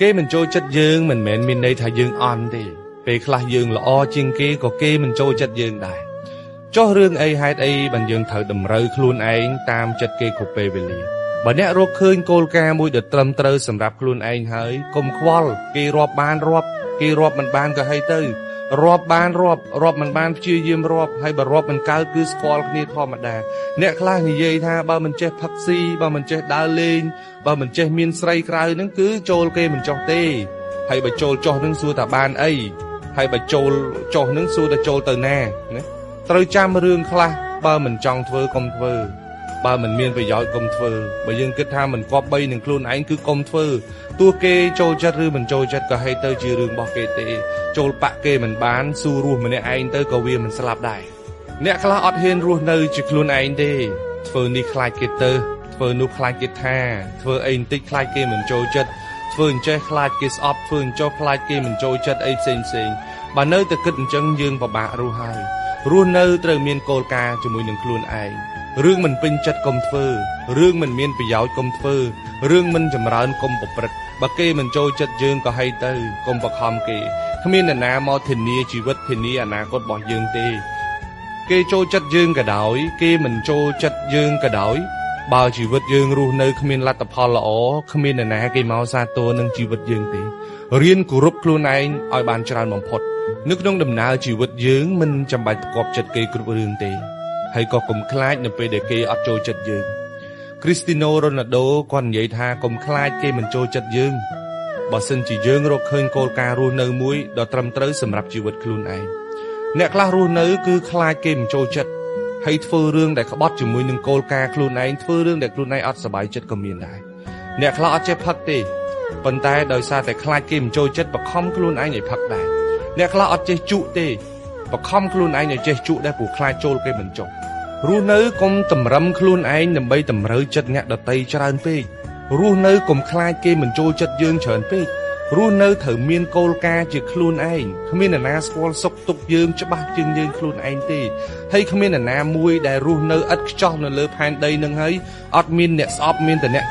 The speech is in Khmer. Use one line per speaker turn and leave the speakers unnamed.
គេមិនចូលចិត្តយើងមិនមែនមានន័យថាយើងអន់ទេពេលខ្លះយើងល្អជាងគេក៏គេមិនចូលចិត្តយើងដែរចុះរឿងអីហេតុអីបានយើងត្រូវតម្រូវខ្លួនឯងតាមចិត្តគេគ្រប់ពេលវេលាបើអ្នករកឃើញគោលការណ៍មួយដ៏ត្រឹមត្រូវសម្រាប់ខ្លួនឯងហើយកុំខ្វល់គេរាប់បានរាប់គេរាប់មិនបានក៏ហើយទៅរាប់បានរាប់រាប់មិនបានព្យាយាមរាប់ហើយបើរាប់មិនកើតគឺស្គាល់គ្នាធម្មតាអ្នកខ្លះនិយាយថាបើមិនចេះផឹកស៊ីបើមិនចេះដើរលេងបើមិនចេះមានស្រីក្រៅហ្នឹងគឺចូលគេមិនចុះទេហើយបើចូលចុះហ្នឹងសួរថាបានអីហើយបើចូលចុះហ្នឹងសួរថាចូលទៅណាណាត្រូវចាំរឿងខ្លះបើមិនចង់ធ្វើកុំធ្វើបើមិនមានប្រយោជន៍កុំធ្វើបើយើងគិតថាមិនគប្បីនឹងខ្លួនឯងគឺកុំធ្វើទោះគេចូលចិត្តឬមិនចូលចិត្តក៏ហេតុទៅជារឿងរបស់គេទេចូលបាក់គេមិនបានស៊ូរស់ម្នាក់ឯងទៅក៏វាមិនស្លាប់ដែរអ្នកខ្លះអត់ហ៊ានរស់នៅជាខ្លួនឯងទេធ្វើនេះខ្លាចគេទៅធ្វើនោះខ្លាចគេថាធ្វើអីបន្តិចខ្លាចគេមិនចូលចិត្តធ្វើអញ្ចេះខ្លាចគេស្អប់ធ្វើអញ្ចោះខ្លាចគេមិនចូលចិត្តអីផ្សេងផ្សេងបើនៅតែគិតអញ្ចឹងយើងពិបាករស់ហើយរស់នៅត្រូវមានគោលការណ៍ជាមួយនឹងខ្លួនឯងរឿងមិនពេញចិត្តកុំធ្វើរឿងមិនមានប្រយោជន៍កុំធ្វើរឿងមិនចម្រើនកុំប្រព្រឹត្តបើគេមិនចូលចិត្តយើងក៏ហីទៅកុំបខំគេគ្មានអ្នកណាមកធានាជីវិតធានាអនាគតរបស់យើងទេគេចូលចិត្តយើងក៏ដោយគេមិនចូលចិត្តយើងក៏ដោយបើជីវិតយើងរស់នៅគ្មានលទ្ធផលល្អគ្មានអ្នកណាគេមកសាទរនឹងជីវិតយើងទេរៀនគោរពខ្លួនឯងឲ្យបានច្រើនបំផុតនៅក្នុងដំណើរជីវិតយើងមិនចាំបាច់ផ្គាប់ចិត្តគេគ្រប់រឿងទេហើយក៏កុំខ្លាចនៅពេលដែលគេអត់ចូលចិត្តយើងគ្រីស្ទីណូរ៉ូណាល់ដូគាត់និយាយថាកុំខ្លាចគេមិនចូលចិត្តយើងបើសិនជាយើងរកឃើញគោលការណ៍រស់នៅមួយដ៏ត្រឹមត្រូវសម្រាប់ជីវិតខ្លួនឯងអ្នកខ្លះរស់នៅគឺខ្លាចគេមិនចូលចិត្តហើយធ្វើរឿងដែលក្បត់ជាមួយនឹងគោលការណ៍ខ្លួនឯងធ្វើរឿងដែលខ្លួនឯងអត់សប្បាយចិត្តក៏មានដែរអ្នកខ្លះអត់ចេះផឹកទេប៉ុន្តែដោយសារតែខ្លាចគេមិនចូលចិត្តបខំខ្លួនឯងឲ្យផឹកដែរអ្នកខ្លះអត់ចេះជក់ទេបខំខ្លួនឯងឲ្យចេះជក់ដែរព្រោះខ្លាចចូលគេមិនចុះរស់នៅកុំតម្រឹមខ្លួនឯងដើម្បីតម្រូវចិត្តអ្នកដទៃច្រើនពេករស់នៅកុំខ្លាចគេមិនចូលចិត្តយើងច្រើនពេករស់នៅត្រូវមានគោលការណ៍ជាខ្លួនឯងគ្មានអ្នកណាស្គាល់សុខទុក្ខយើងច្បាស់ជាងយើងខ្លួនឯងទេហើយគ្មានអ្នកណាមួយដែលរស់នៅឥតខ្ចោះនៅលើផែនដីនឹងហើយអត់មានអ្នកស្អប់មានតែអ្នក